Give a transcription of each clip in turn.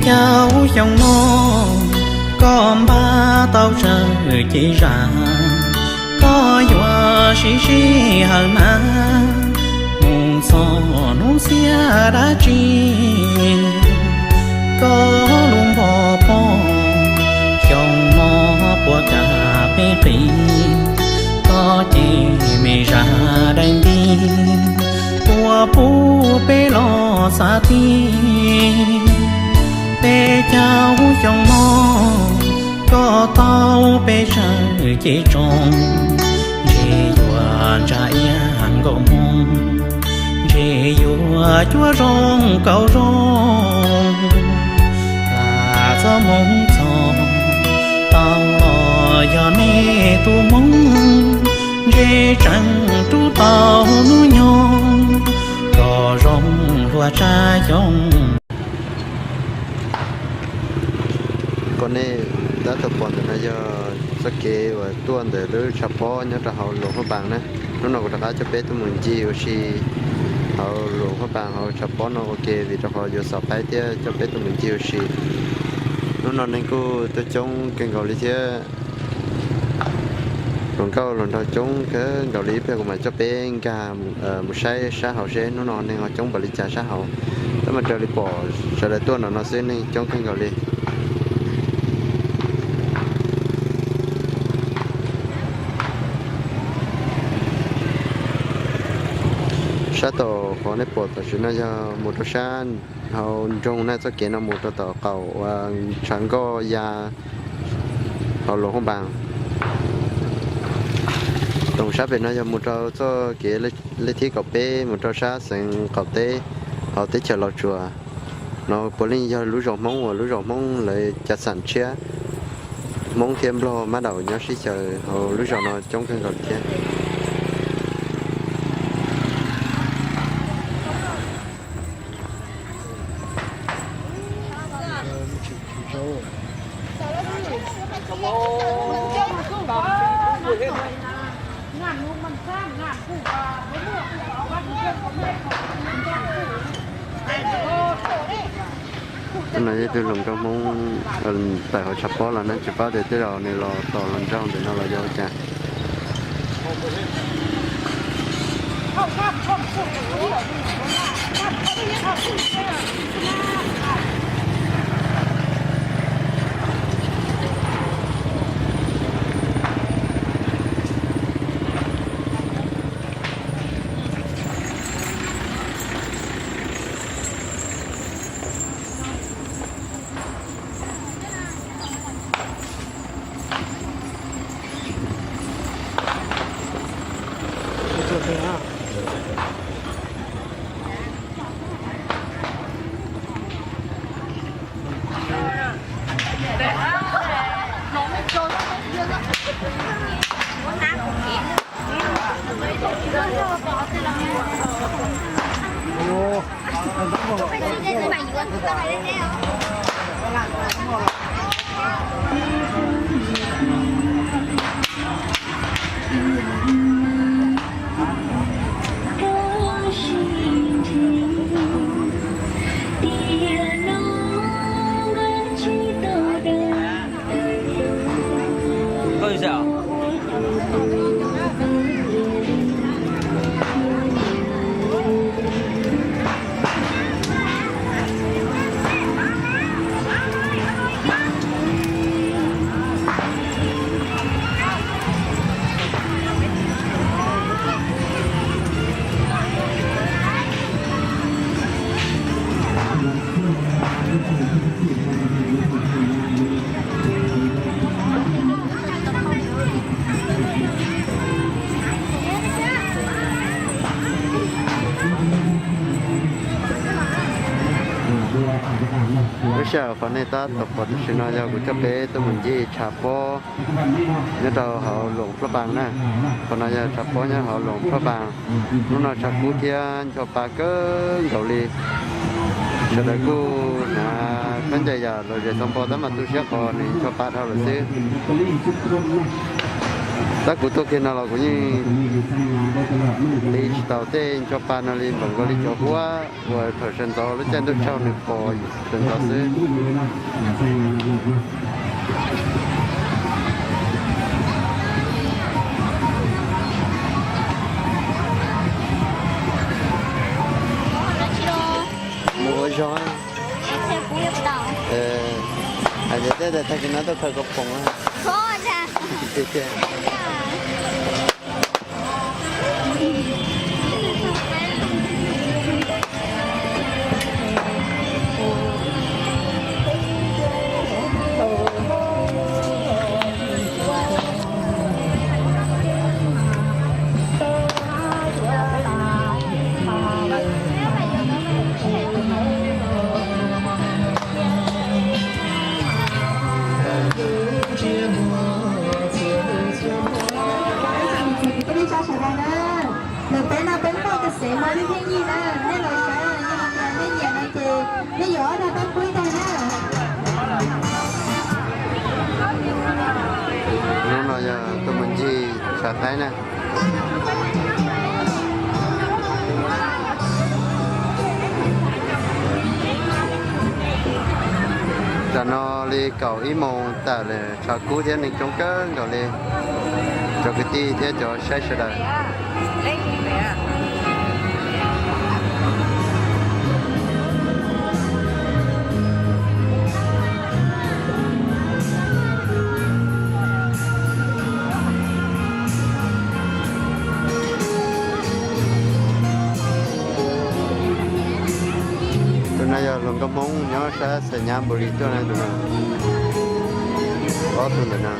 Caum xyoo no koj npaj tau tsawg cev zam, koj yuav siv sij hawm hnav mus txog hnub xiab dab tsi? Koj lub npog pog xyoo no puas kam peb qis? Koj ces me zaj dais nti puas pub peb los xav ti? Peb caug xyoo no koj tau peb sawv cev tsoos, ntshe yuav ntsa iab nkaus hmoov, ntshe yuav cuab zoo kaum zoo. Lam txoj hmoov txog tau los yog nej tus hmoov, ntshe tseem rub tau hnub nyoog kom zoo hlua tsab xyoo. Kom nej tab tom pom ntawm no yog txoj kev uas tuaj ntawm lub tshav pob nyob rau hauv Luam Phaj Npas na. Hnub no kuv rov qab coj peb tuaj mus ncig ua si hauv Luam Phaj Npas hauv tshav pob no ua ke vim rau qhov yuav xaus qaib thiab coj peb tuaj mus ncig ua si. Hnub no neeg kuj tuaj coob kawg nkaus li thiab. Hluas nkauj hluas nraug coob kawg nkaus li, ib pliag kuv mam coj peb nkag mus saib sab hauv seb hnub no neeg ho coob npaum li cas sab hauv. Tab mas raws li pom sawv daws tuaj nram no xwb neeg coob kawg nkaus li. Sab tom qhov nej pom tam sim no yog mus rau sab hauv nroog na, txoj kev no mus rau tom qaum uas tshav nkoj ya hauv Luam Phaj Npas. Toom sab pem no yog mus rau txoj kev lej thib kaum peb mus rau sab xeev qaum teb hauv teb chaws Los Tsuas. No puav leej yog lub zos Hmoob uas lub zos Hmoob lawv ca xam tshiab. Hmoob thiab Nplog mab daum nyob sib xyaw hauv lub zos no coob kawg nkaus thiab. Tus no yog ib tug hluas nkauj Hmoob tawm hauv tshav pob los na, tsis paub tias tej zaum nws los tos hluas nraug ntawm no los yog ua cas. Lub sij hawm qhov nej tab tom pom tam sim no yog kuv coj peb tuaj mus ncig tshav pob nyob rau hauv Luam Phaj Npas na. Qhov no yog tshav pob nyob hauv Luam Phaj Npas. Hnub no tshav kub thiab ncho pa kawg nkaus li. Sawv daws kuj hnav khaub ncaws yam lom zem txog npo tab mas tu siab qhov nws ncho pa dhau lawm xwb. Tab kuv tuaj kiag no los kuv yeej tiv tsis tau tej ncho pa no li, npaum nkaus li cov huab uas thaum sawv ntxov lub caij ntuj tsaug nws pos sawv ntxov xwb. Mus ua zog. Hais tias tej tag kis no tuaj khaws kauv poom. Tiag tiag. Peb no peb muaj ka xev mos lwj pheej yig na, nej los saib, yog hais tias nej nyiam no ces nej yuav ob rag peb pub tag na. Hnub no yog tuaj mus ncig tshav thaib na. Tam no li kaum ib moos tawm lawm, tshav kub thiab neeg coob kawg nkaus li. Cov kwv tij thiab cov saib sawv daws. Tus no yog hluas nkauj Hmoob nyob sab Xais Nyab Npus Lis tuaj na, tus no. Ob tug ntawm no.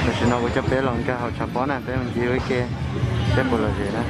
Tam sim no kuv coj peb los nkag hauv tshav pob na, peb mus ncig ua ke seb puas lom zem na.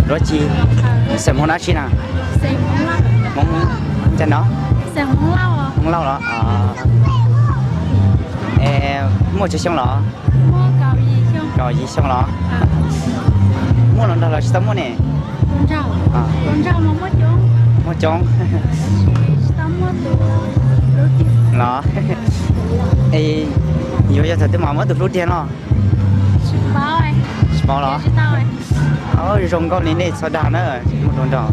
Dab tsi? Xeem Hmoob dab tsi na? Hmoob ntawm no? Hmoob Lauj los? Es muaj tsawg xyoo los? Kaum yim xyoo los? Muaj hluas nraug los tsis tau muaj ne? Muaj coob los? Yuav yog thaum twg mas muaj tus hlub tiag no? Tsis paub los? Zoo nkauj li nej txhob dag na, muaj hluas nraug.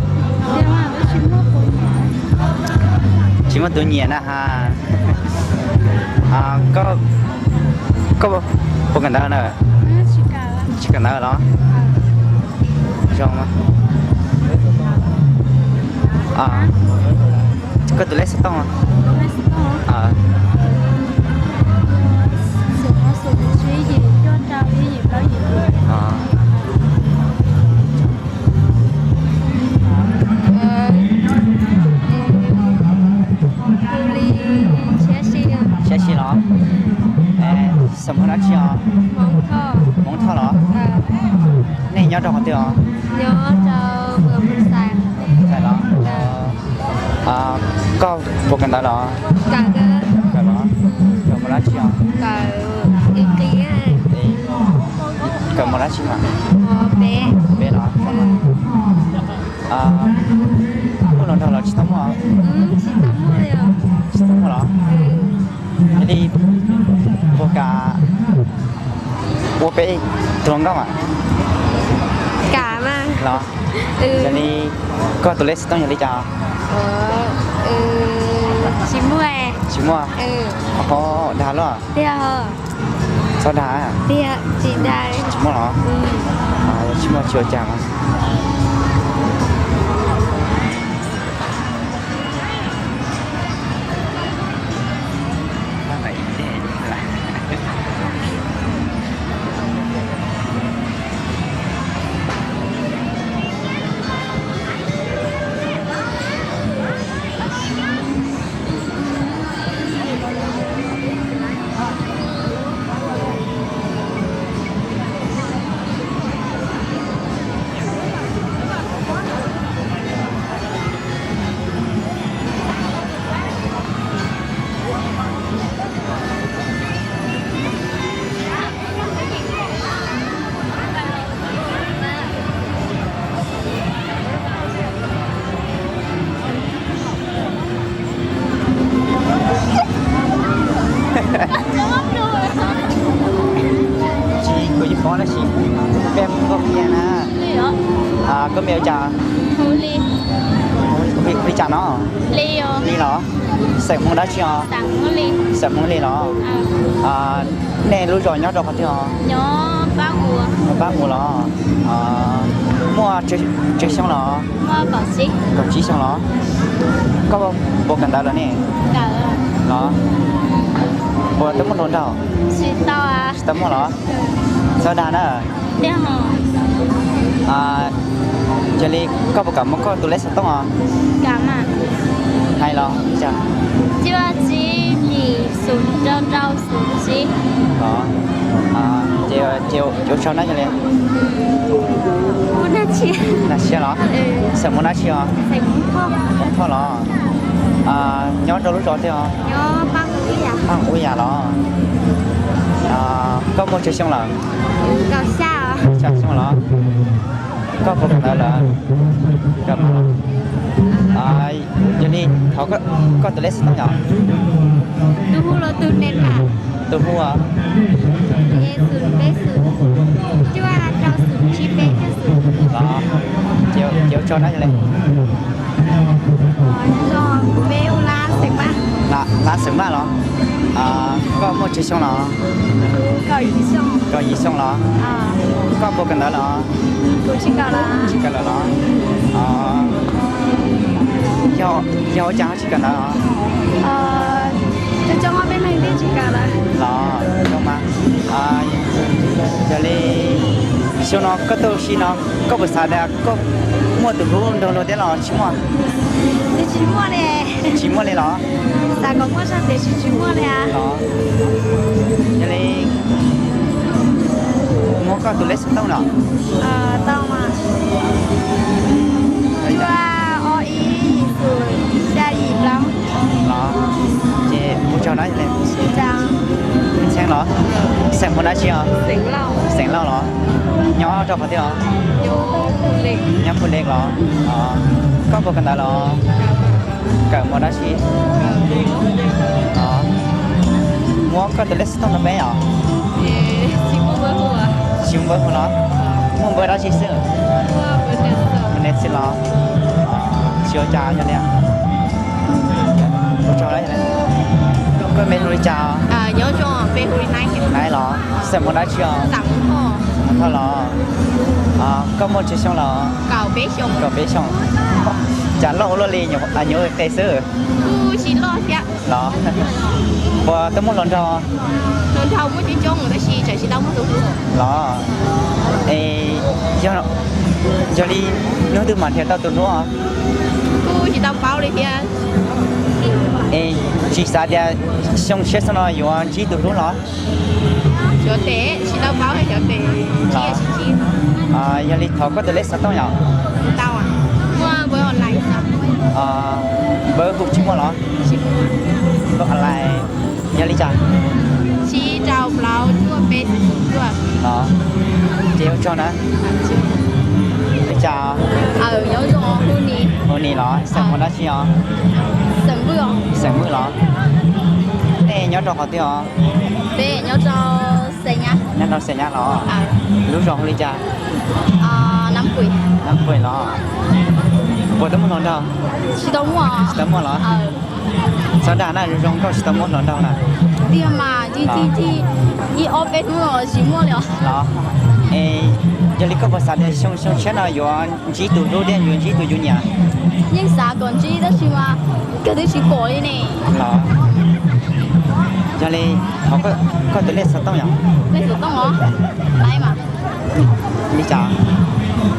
Tsis muaj tus nyiam na has. Koj puas kawm ntawv na? Tsis kawm ntawv los? Koj tus lej xov tooj? Siab si los? Xeem Hmoob dab tsi os? Hmoob Thoj los? Nej nyob rau qhov twg os? Los? Koj puas kawm ntawv los? Kawm los? Kawm mus dab tsi os? Kawm mus dab tsi mas? Peb los? Muaj hluas nraug los tsis tau muaj? Tsis tau muaj los? Yog li puas kam ua peb tus hluas nkauj mas? Los? Yog li koj tus lej xov tooj yog li cas? Tsis muaj. Ho dag luaj. Txhob dag. Tsis muaj los? Tsis muaj tsis ua cas mas. Tsis kuv yeej paub tab sis peb mus nkauj kiag na. Koj me ua cas? Li cas no? Li los? Xeem Hmoob dab tsi os? Xeem Hmoob li los? Nej lub zos nyob rau qhov twg os? Pab Mus los? Muaj tsawg xyoo los? Kaum tsib xyoo los? Koj puas kawm ntawv los ne? Los? Puas tau muaj hluas nraug? Tsis tau muaj los? Txhob dag na. Yog li koj puas kam muab koj tus lej xov tooj os? Hais los? Ces ua tsaug na yog li. Nag Siab los? Xeem Hmoob dab tsi os? Hmoob Thoj los? Nyob rau lub zos twg os? Paj Nquab Yas los? Koj muaj tsawg xyoo lawm? Xya xyoo los? Koj puas kawm ntawv lawm? Yog li thov koj tus lej xov tooj yom? Tus hu, ces ua tsaug na yog li. Lab Xeem Maj los? Koj muaj tsawg xyoo los? Kaum yim xyoo los? Koj puas kawm ntawv los? Tsis kawm lawm los? Yog ua cas ho tsis kawm ntawv los? Los, zoo mas. Yog li xyoo no koj tuaj ua si no, koj puas xav tias koj muaj tus hlub nrog luag thiab los tsis muaj? Tsis muaj li los? Yog li muab koj tus lej xov tooj no. Los, ces ua tsaug na. Ntxhee los? Xeem Hmoob dab tsi os? Xeem Lauj los? Nyob rau qhov twg os? Nyob Phu Lej los? Koj puas kawm ntawv los? Kawm mus dab tsi? Muab koj tus lej xov tooj rau peb os. Tsis muaj npawb hu los? Muaj npawb dab tsi xwb? Npawb Nes xwb los? Tsis ua cas yog li. Ua tsaug. Koj me hu li cas? Naiv los? Xeem Hmoob dab tsi os? Hmoob Thoj los? Koj muaj tsawg xyoo los? Kaum peb xyoo. Cas loj ua luaj li, nyuam qhuav qis xwb los? Puas tau muaj hluas nraug? Los, es yog li hnub twg mam nrhiav tau tus hlub? Es tsis xav tias xyoo tshiab xyoo no yuav ntsib tus hlub los? Yog li thov koj tus lej xov tooj yom? Npawb hu tsis muaj los? Yog li cas? Ces ua tsaug na. Li cas? Hu Nis los? Xeem muaj dab tsi os? Xeem Vwj los? Nej nyob rau qhov twg os? Nyob rau Xeem Nyab los? Lub zos hu li cas? Nab Pem los? Puas tau muaj hluas nraug? Tsis tau muaj los? Txhob dag na, zoo zoo nkauj tsis tau muaj hluas nraug na. Tiag mas, ib ob peb hnub los tsis muaj li os. Los, es yog li koj puas xav tias xyoo xyoo tshiab no yuav ntsib tus hlub thiab yuav ntsib tus yuav nyiam? Yeej xav kom ntsib tab sis mas kawg twb tsis pom li ne. Los, yog li thov koj tus lej xov tooj yom? Lej xov tooj os? Li cas?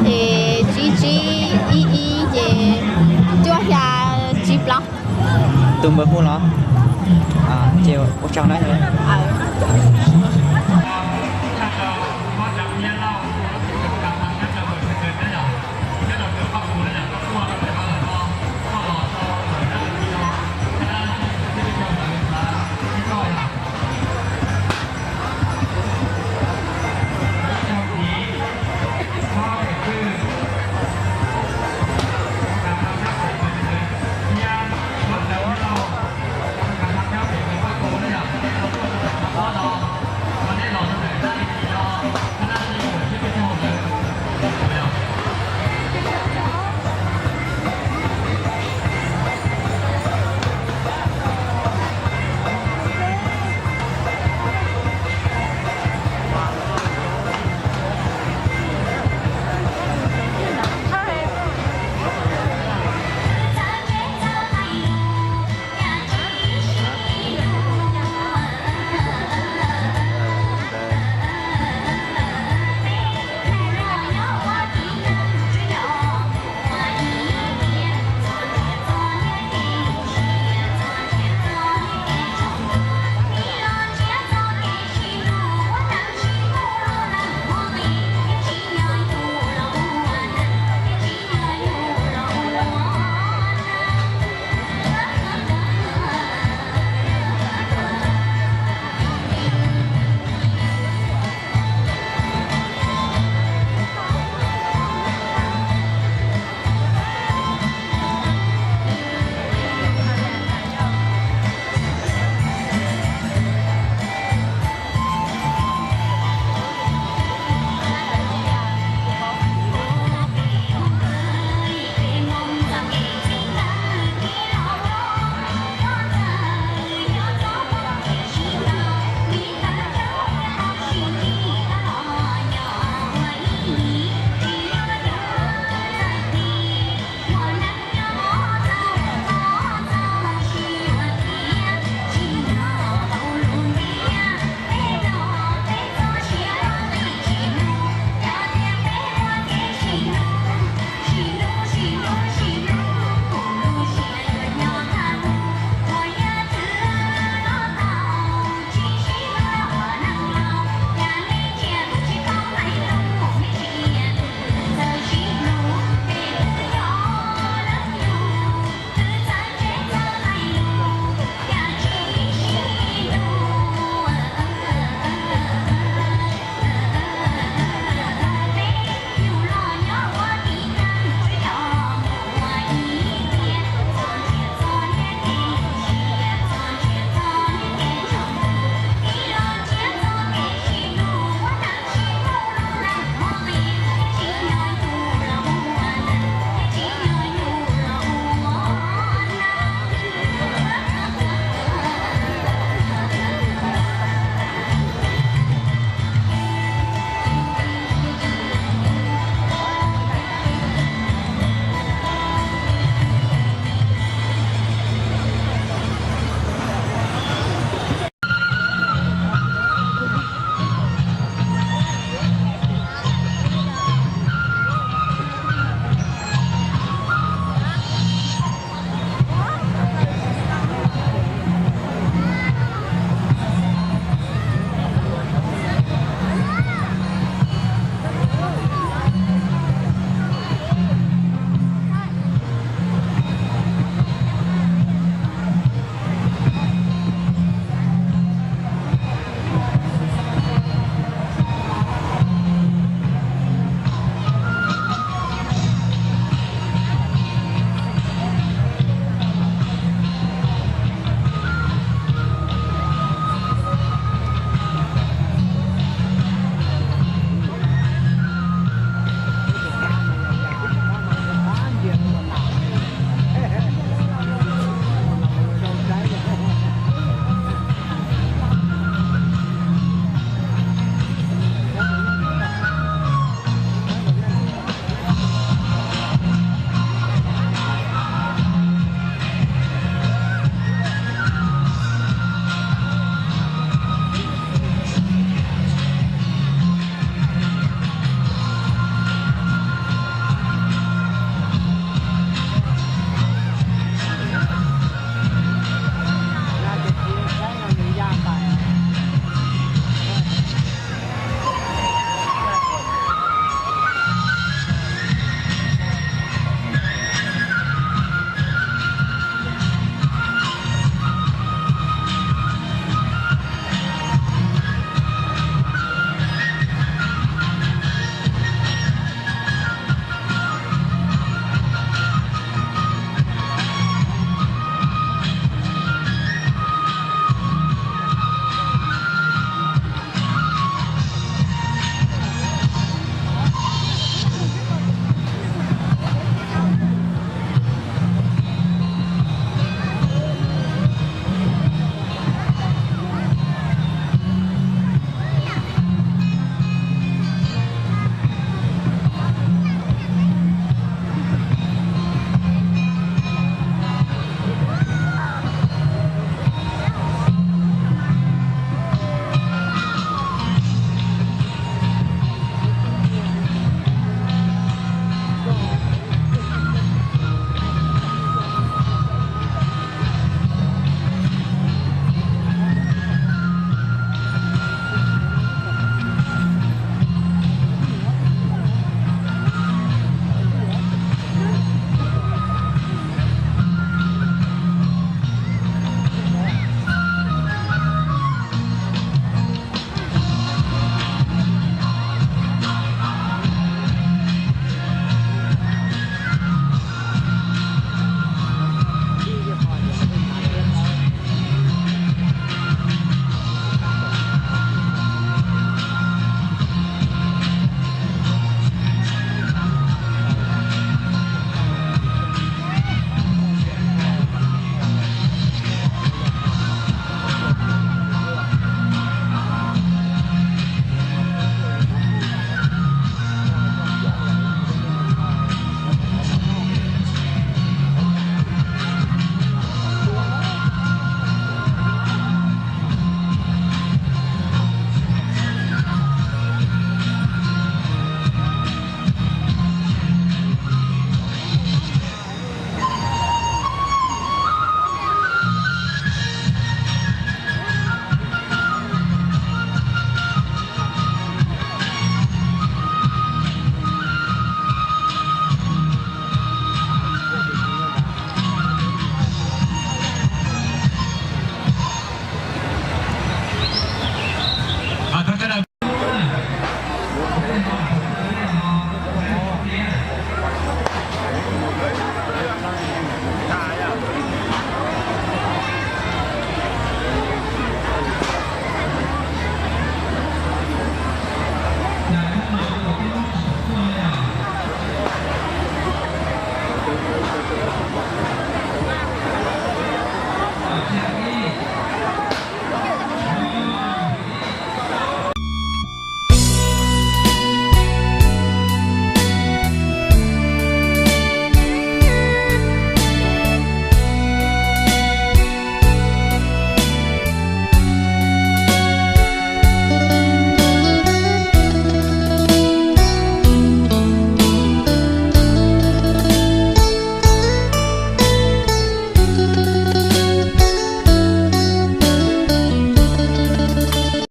Es tsib tsib ib ib ces cuaj xya tsib plaub. Tus npawb hu los? Ces ua tsaug na.